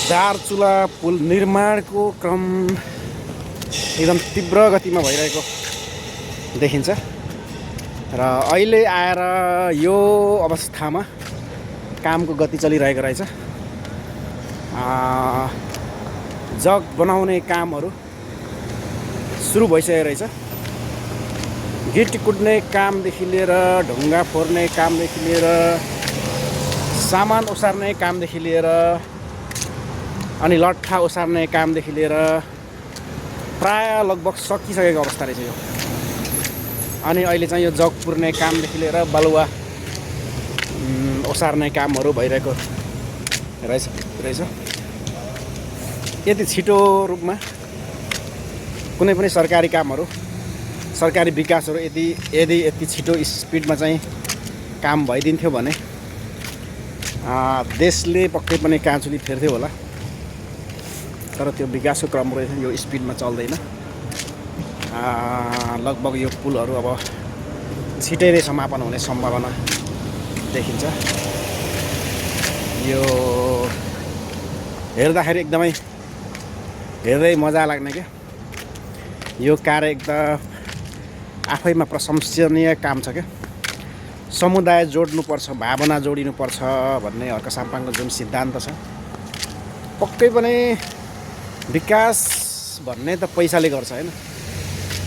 दार्चुला पुल निर्माणको क्रम एकदम तीव्र गतिमा भइरहेको देखिन्छ र अहिले आएर यो अवस्थामा कामको गति चलिरहेको रहेछ। जग बनाउने कामहरू सुरु भइसकेको रहेछ। गिटी कुट्ने कामदेखि लिएर ढुङ्गा फोर्ने कामदेखि लिएर सामान ओसार्ने कामदेखि लिएर अनि लट्ठा ओसार्ने कामदेखि लिएर प्राय लगभग सकिसकेको अवस्था रहेछ यो। अनि अहिले चाहिँ यो जग पुर्ने कामदेखि लिएर बालुवा ओसार्ने कामहरू भइरहेको रहेछ। यति छिटो रूपमा कुनै पनि सरकारी कामहरू, सरकारी विकासहरू यदि छिटो स्पिडमा चाहिँ काम भइदिन्थ्यो भने देशले पक्कै पनि काँचुली फेर्थ्यो होला। तर त्यो विकासको क्रम रहेछ, यो स्पिडमा चल्दैन। लगभग यो पुलहरू अब छिटै नै समापन हुने सम्भावना देखिन्छ। यो हेर्दाखेरि एकदमै हेर्दै मजा लाग्ने क्या। यो कार्य एकदम आफैमा प्रशंसनीय काम छ क्या। समुदाय जोड्नुपर्छ, भावना जोडिनुपर्छ भन्ने हर्क साम्पाङको जुन सिद्धान्त छ, पक्कै पनि विकास भन्ने त पैसाले गर्छ होइन।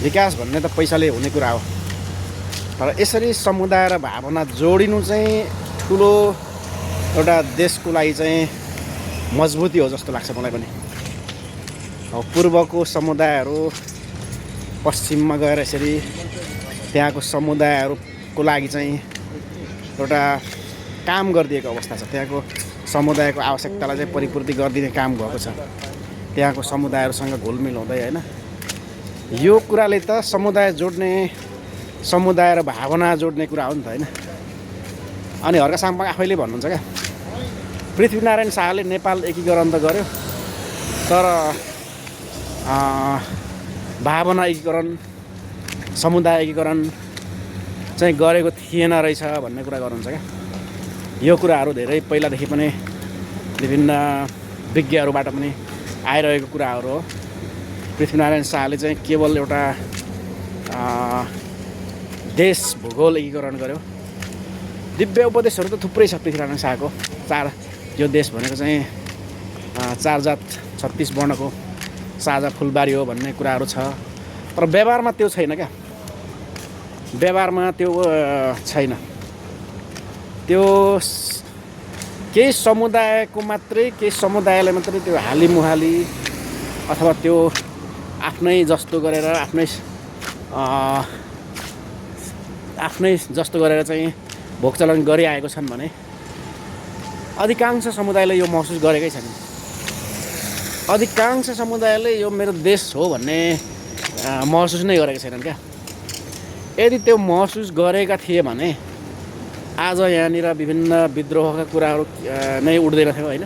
विकास भन्ने त पैसाले हुने कुरा हो। तर यसरी समुदाय र भावना जोडिनु चाहिँ ठुलो एउटा देशको लागि चाहिँ मजबुती हो जस्तो लाग्छ मलाई पनि। अब पूर्वको समुदायहरू पश्चिममा गएर यसरी त्यहाँको समुदायहरूको लागि चाहिँ एउटा काम गरिदिएको अवस्था छ। त्यहाँको समुदायको आवश्यकतालाई चाहिँ परिपूर्ति गरिदिने काम भएको छ त्यहाँको समुदायहरूसँग घुलमिल हुँदै होइन। यो कुराले त समुदाय जोड्ने, समुदाय र भावना जोड्ने कुरा हो नि त होइन। अनि हर्क साम्पाङ आफैले भन्नुहुन्छ क्या, पृथ्वीनारायण शाहले नेपाल एकीकरण त गर्यो तर भावना एकीकरण, समुदाय एकीकरण चाहिँ गरेको थिएन रहेछ भन्ने कुरा गर्नुहुन्छ क्या। यो कुराहरू धेरै पहिलादेखि पनि विभिन्न विज्ञहरूबाट पनि आइरहेको कुराहरू हो। पृथ्वीनारायण शाहले चाहिँ केवल एउटा देश भूगोल एकीकरण गर्यो। दिव्य उपदेशहरू त थुप्रै छ पृथ्वीनारायण शाहको। यो देश भनेको चाहिँ 4 जात 36 वर्णको साझा फुलबारी हो भन्ने कुराहरू छ। तर व्यवहारमा त्यो छैन क्या। व्यवहारमा त्यो छैन। त्यो केही समुदायको मात्रै, केही समुदायलाई मात्रै त्यो हालिमुहाली अथवा त्यो आफ्नै जस्तो गरेर आफ्नै जस्तो गरेर चाहिँ भोगचलन गरिआएको छन् भने अधिकांश समुदायले यो महसुस गरेकै छैन। अधिकांश समुदायले यो मेरो देश हो भन्ने महसुस नै गरेका छैनन् क्या। यदि त्यो महसुस गरेका थिए भने आज यहाँनिर विभिन्न विद्रोहका कुराहरू नै उठ्दैनथ्यो होइन।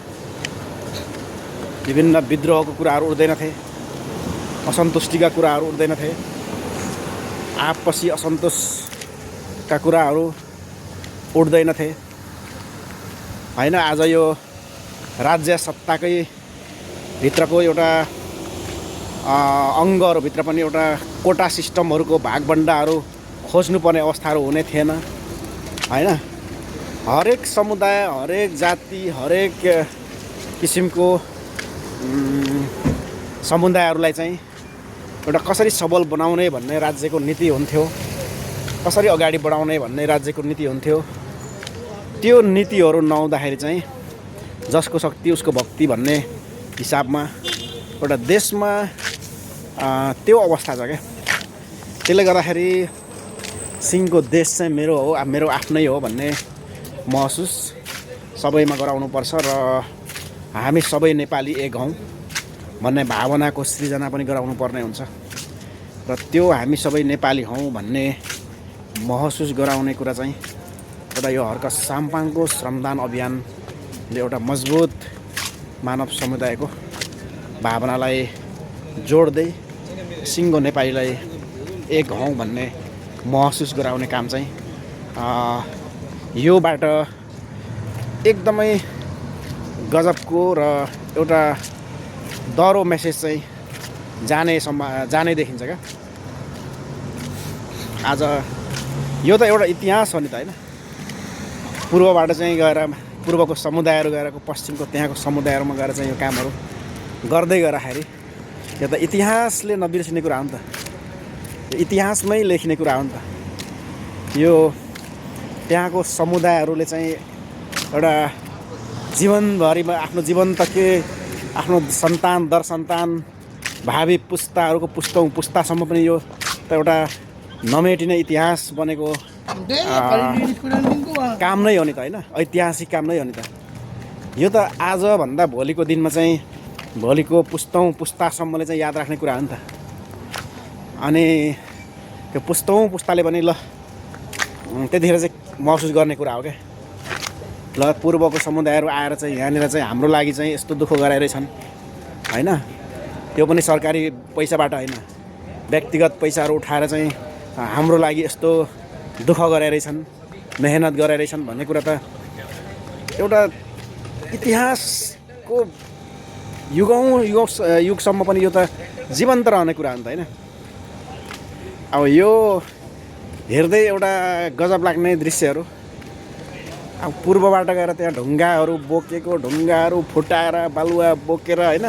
विभिन्न विद्रोहको कुराहरू उठ्दैनथे, असन्तुष्टिका कुराहरू उठ्दैनथे, आपसी असन्तोषका कुराहरू उठ्दैनथे होइन। आज यो राज्य सत्ताकै भित्रको एउटा अङ्गहरूभित्र पनि एउटा कोटा सिस्टमहरूको भागबन्डाहरू खोज्नुपर्ने अवस्थाहरू हुने थिएन होइन। हरेक समुदाय, हरेक जाति, हरेक किसिमको समुदायहरूलाई चाहिँ एउटा कसरी सबल बनाउने भन्ने राज्यको नीति हुन्थ्यो, कसरी अगाडि बढाउने भन्ने राज्यको नीति हुन्थ्यो। त्यो नीतिहरू नहुँदाखेरि चाहिँ जसको शक्ति उसको भक्ति भन्ने हिसाबमा एउटा देशमा त्यो अवस्था छ क्या। त्यसले गर्दाखेरि सिंहको देश चाहिँ मेरो हो, मेरो आफ्नै हो भन्ने महसुस सबैमा गराउनुपर्छ र हामी सबै नेपाली एक हौँ भन्ने भावनाको सृजना पनि गराउनु पर्ने हुन्छ। र त्यो हामी सबै नेपाली हौँ भन्ने महसुस गराउने कुरा चाहिँ एउटा यो हर्क साम्पाङको श्रमदान अभियानले एउटा मजबुत मानव समुदायको भावनालाई जोड्दै सिङ्गो नेपालीलाई एक हौँ भन्ने महसुस गराउने काम चाहिँ योबाट एकदमै गजबको र एउटा डह्रो मेसेज चाहिँ जाने देखिन्छ क्या। आज यो त एउटा इतिहास हो नि त होइन। पूर्वबाट चाहिँ गएर पूर्वको समुदायहरू गएर पश्चिमको त्यहाँको समुदायहरूमा गएर चाहिँ यो कामहरू गर्दै गर्दाखेरि यो त इतिहासले नबिर्सिने कुरा हो नि त। इतिहासमै लेखिने कुरा हो नि त। यो त्यहाँको समुदायहरूले चाहिँ एउटा जीवनभरिमा आफ्नो जीवन त के आफ्नो सन्तान दर सन्तान भावी पुस्ताहरूको पुस्तासम्म पनि यो त एउटा नमेटिने इतिहास बनेको काम नै हो नि त होइन। ऐतिहासिक काम नै हो नि त। यो त आजभन्दा भोलिको दिनमा चाहिँ भोलिको पुस्तासम्मले चाहिँ याद राख्ने कुरा हो नि त। अनि त्यो पुस्ताले पनि ल त्यतिखेर चाहिँ महसुस गर्ने कुरा हो क्या। ल पूर्वको समुदायहरू आएर चाहिँ यहाँनिर चाहिँ हाम्रो लागि चाहिँ यस्तो दुःख गराइरहेछन् होइन। त्यो पनि सरकारी पैसाबाट होइन, व्यक्तिगत पैसाहरू उठाएर चाहिँ हाम्रो लागि यस्तो दुःख गराइरहेछन्, मेहनत गराइरहेछन् भन्ने कुरा त एउटा इतिहासको युगसम्म पनि यो त जीवन्त रहने कुरा हो नि त होइन। अब यो हेर्दै एउटा गजब लाग्ने दृश्यहरू। अब पूर्वबाट गएर त्यहाँ ढुङ्गाहरू फुटाएर बालुवा बोकेर होइन,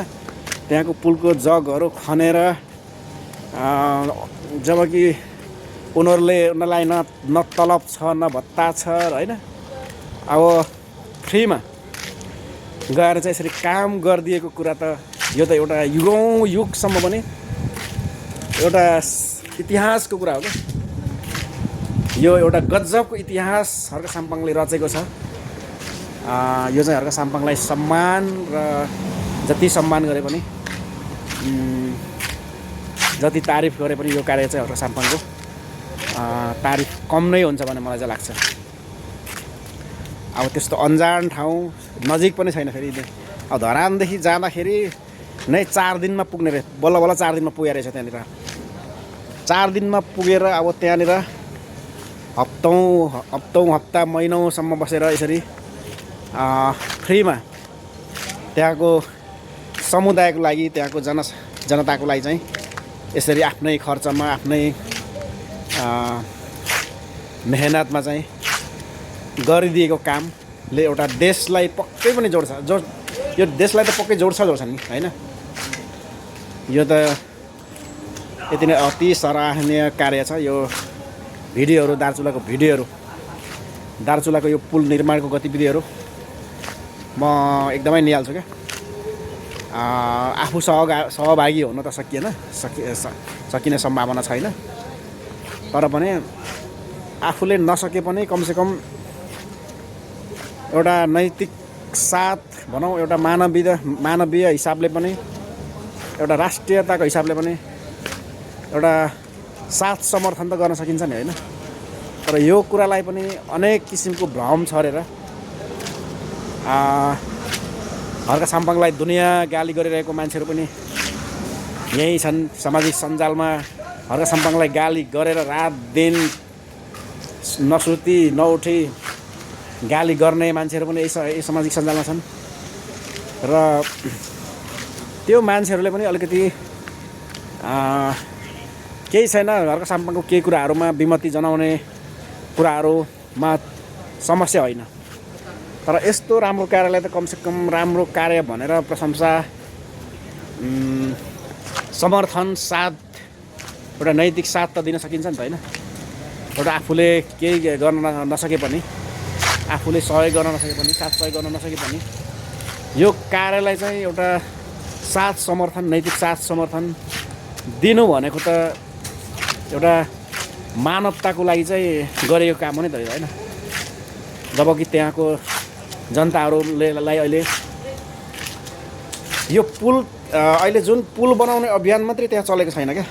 त्यहाँको पुलको जगहरू खनेर जबकि उनीहरूलाई न तलब छ न भत्ता छ होइन। अब फ्रीमा गएर चाहिँ यसरी काम गरिदिएको कुरा त यो त एउटा युगसम्म पनि एउटा इतिहासको कुरा हो क्या। यो एउटा गजबको इतिहास हर्क साम्पाङले रचेको छ। यो चाहिँ हर्क साम्पाङलाई सम्मान र जति सम्मान गरे पनि जति तारिफ गरे पनि यो कार्य चाहिँ हर्क साम्पाङको तारिफ कम नै हुन्छ भन्ने मलाई चाहिँ लाग्छ। अब त्यस्तो अन्जान ठाउँ नजिक पनि छैन। फेरि अब धरानदेखि जाँदाखेरि नै 4 दिनमा पुग्ने रे, बल्ल 4 दिनमा पुगेर रहेछ त्यहाँनिर। 4 दिनमा पुगेर अब त्यहाँनिर हप्ता महिनौसम्म बसेर यसरी फ्रीमा त्यहाँको समुदायको लागि त्यहाँको जनताको लागि चाहिँ यसरी आफ्नै खर्चमा आफ्नै मेहनतमा चाहिँ गरिदिएको कामले एउटा देशलाई पक्कै पनि जोड्छ। यो देशलाई त पक्कै जोड्छ नि होइन। यो त यति नै अति सराहनीय कार्य छ। यो भिडियोहरू दार्चुलाको यो पुल निर्माणको गतिविधिहरू म एकदमै निहाल्छु क्या। आफू सहभागी हुन त सकिने सम्भावना छैन, तर पनि आफूले नसके पनि कमसेकम एउटा नैतिक साथ भनौँ, एउटा मानवीय हिसाबले पनि, एउटा राष्ट्रियताको हिसाबले पनि एउटा साथ समर्थन त गर्न सकिन्छ नि होइन। तर यो कुरालाई पनि अनेक किसिमको भ्रम छरेर हर्क साम्पाङलाई दुनियाँ गाली गरिरहेको मान्छेहरू पनि यही छन्। सामाजिक सञ्जालमा हर्क साम्पाङलाई गाली गरेर रात दिन नसुती नउठी गाली गर्ने मान्छेहरू पनि यही सामाजिक सञ्जालमा छन्। र त्यो मान्छेहरूले पनि अलिकति केही छैन, हर्क साम्पाङको केही कुराहरूमा विमति जनाउने कुराहरूमा समस्या होइन। तर यस्तो राम्रो कार्यलाई त कमसेकम राम्रो कार्य भनेर प्रशंसा, समर्थन, साथ, एउटा नैतिक साथ त दिन सकिन्छ नि त होइन। एउटा आफूले केही गर्न नसके पनि, आफूले सहयोग गर्न नसके पनि, साथ सहयोग गर्न नसके पनि यो कार्यलाई चाहिँ एउटा साथ समर्थन, नैतिक साथ समर्थन दिनु भनेको त एउटा मानवताको लागि चाहिँ गरेको काम हो नि त होइन। जबकि त्यहाँको जनताहरूलाई अहिले यो पुल अहिले जुन पुल बनाउने अभियान मात्रै त्यहाँ चलेको छैन क्या।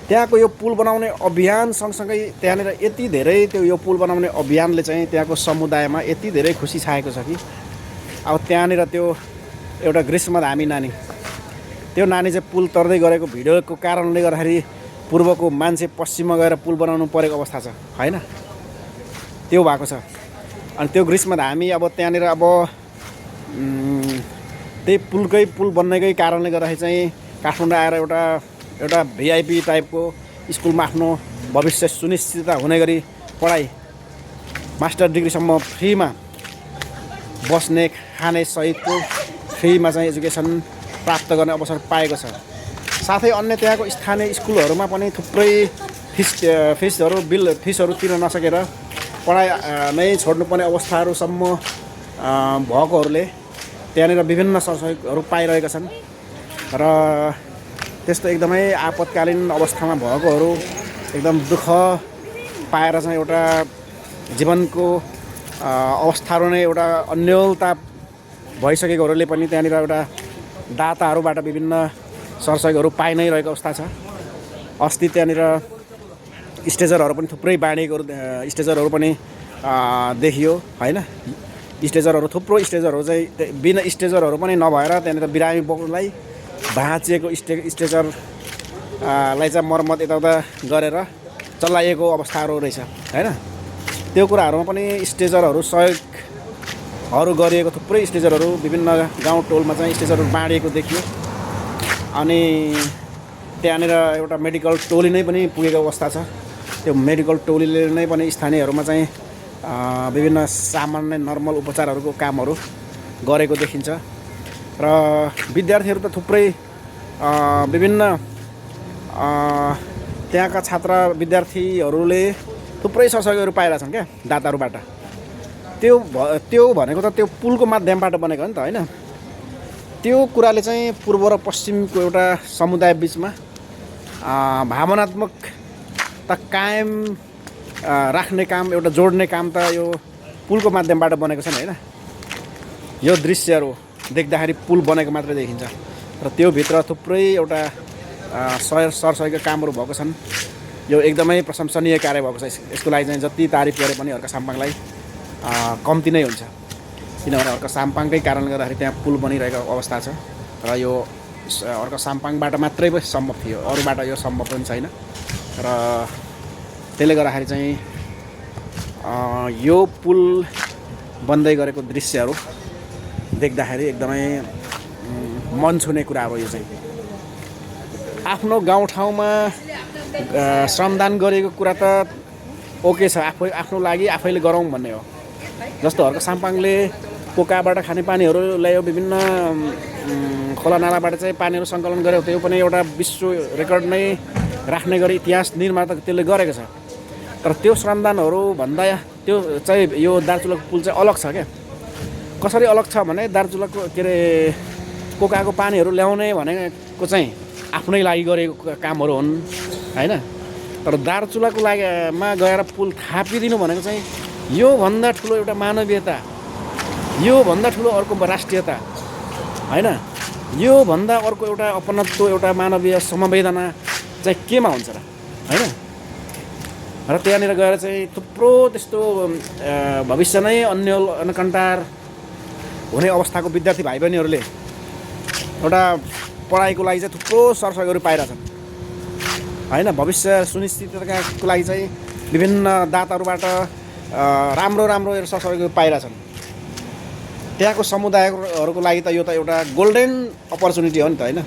त्यहाँको यो पुल बनाउने अभियान सँगसँगै त्यहाँनिर यति धेरै यो पुल बनाउने अभियानले चाहिँ त्यहाँको समुदायमा यति धेरै खुसी छाएको छ कि अब त्यहाँनिर त्यो एउटा ग्रीष्मधामी नानी, त्यो नानी चाहिँ पुल तर्दै गरेको भिडियोको कारणले गर्दाखेरि पूर्वको मान्छे पश्चिममा गएर पुल बनाउनु परेको अवस्था छ होइन। त्यो भएको छ। अनि त्यो ग्रीष्मधामी अब त्यहाँनिर अब त्यही पुल बन्नेकै कारणले गर्दाखेरि चाहिँ काठमाडौँ आएर एउटा भिआइपी टाइपको स्कुलमा आफ्नो भविष्य सुनिश्चितता हुने गरी पढाइ मास्टर डिग्रीसम्म फ्रीमा बस्ने खाने सहितको फ्रीमा चाहिँ एजुकेसन प्राप्त गर्ने अवसर पाएको छ। साथै अन्य त्यहाँको स्थानीय स्कुलहरूमा पनि थुप्रै फिसहरू तिर्न नसकेर पढाइ नै छोड्नुपर्ने अवस्थाहरूसम्म भएकोहरूले त्यहाँनिर विभिन्न सरसहयोगहरू पाइरहेका छन् र त्यस्तो एकदमै आपतकालीन अवस्थामा भएकोहरू एकदम दुःख पाएर चाहिँ एउटा जीवनको अवस्थाहरू नै एउटा अन्योलता भइसकेकोहरूले पनि त्यहाँनिर एउटा दाताहरूबाट विभिन्न सरसहयोगहरू पाइ नै रहेको अवस्था छ। अस्ति त्यहाँनिर स्टेजरहरू पनि थुप्रै बाँडिएको स्टेजरहरू पनि देखियो होइन। थुप्रो स्टेजरहरू चाहिँ बिना स्टेजरहरू पनि नभएर त्यहाँनिर बिरामी बोक्नुलाई भाँचिएको स्टेजरलाई चाहिँ मर्मत यताउता गरेर चलाइएको अवस्थाहरू रहेछ होइन। त्यो कुराहरूमा पनि स्टेजरहरू सहयोगहरू गरिएको थुप्रै स्टेजरहरू विभिन्न गाउँ टोलमा चाहिँ स्टेजरहरू बाँडिएको देखियो। अनि त्यहाँनिर एउटा मेडिकल टोली नै पनि पुगेको अवस्था छ। त्यो मेडिकल टोलीले नै पनि स्थानीयहरूमा चाहिँ विभिन्न सामान्य नर्मल उपचारहरूको कामहरू गरेको देखिन्छ र विद्यार्थीहरू त थुप्रै विभिन्न त्यहाँका छात्र विद्यार्थीहरूले थुप्रै सहयोगहरू पाइरहेछन् क्या दाताहरूबाट। त्यो भनेको त त्यो पुलको माध्यमबाट बनेको हो नि त होइन। त्यो कुराले चाहिँ पूर्व र पश्चिमको एउटा समुदाय बिचमा भावनात्मकता कायम राख्ने काम, एउटा जोड्ने काम त यो पुलको माध्यमबाट बनेको छ नि होइन। यो दृश्यहरू देख्दाखेरि पुल बनेको मात्रै देखिन्छ र त्योभित्र थुप्रै एउटा सरसहयोगका कामहरू भएको छन्। यो एकदमै प्रशंसनीय कार्य भएको छ। यसको लागि चाहिँ जति तारिफ गरे पनि अर्का साम्पाङलाई कम्ती नै हुन्छ, किनभने अर्का साम्पाङकै कारणले गर्दाखेरि त्यहाँ पुल बनिरहेको अवस्था छ र यो अर्का साम्पाङबाट मात्रै सम्भव थियो, अरूबाट यो सम्भव पनि छैन। र त्यसले गर्दाखेरि चाहिँ यो पुल बन्दै गरेको दृश्यहरू देख्दाखेरि एकदमै मन छुने कुरा हो। यो चाहिँ आफ्नो गाउँठाउँमा श्रमदान गरेको कुरा त ओके छ, आफ्नो लागि आफैले गरौँ भन्ने हो। जस्तो हर्क साम्पाङले पोकाबाट खानेपानीहरू ल्यायो, विभिन्न खोलानालाबाट चाहिँ पानीहरू सङ्कलन गर्यो। त्यो पनि एउटा विश्व रेकर्ड नै राख्ने गरी इतिहास निर्माता त्यसले गरेको छ। तर त्यो श्रमदानहरू भन्दा त्यो चाहिँ यो दार्चुलाको पुल चाहिँ अलग छ क्या। कसरी अलग छ भने दार्चुलाको पोकाको पानीहरू ल्याउने भनेको चाहिँ आफ्नै लागि गरेको कामहरू हुन् होइन। तर दार्चुलाको लागिमा गएर पुल थापिदिनु भनेको चाहिँ योभन्दा ठुलो एउटा मानवीयता, योभन्दा ठुलो अर्को राष्ट्रियता होइन, योभन्दा अर्को एउटा अपनत्व, एउटा मानवीय समवेदना चाहिँ केमा हुन्छ र होइन। र त्यहाँनिर गएर चाहिँ थुप्रो त्यस्तो भविष्य नै अन्यल अनकन्टार हुने अवस्थाको विद्यार्थी भाइ बहिनीहरूले एउटा पढाइको लागि चाहिँ थुप्रो सरसहयोगहरू पाइरहेछन् होइन। भविष्य सुनिश्चितताको लागि चाहिँ विभिन्न दाताहरूबाट राम्रो सरसहयोग पाइरहेछन्। त्यहाँको समुदायहरूको लागि त यो त एउटा गोल्डन अपर्च्युनिटी हो नि त होइन।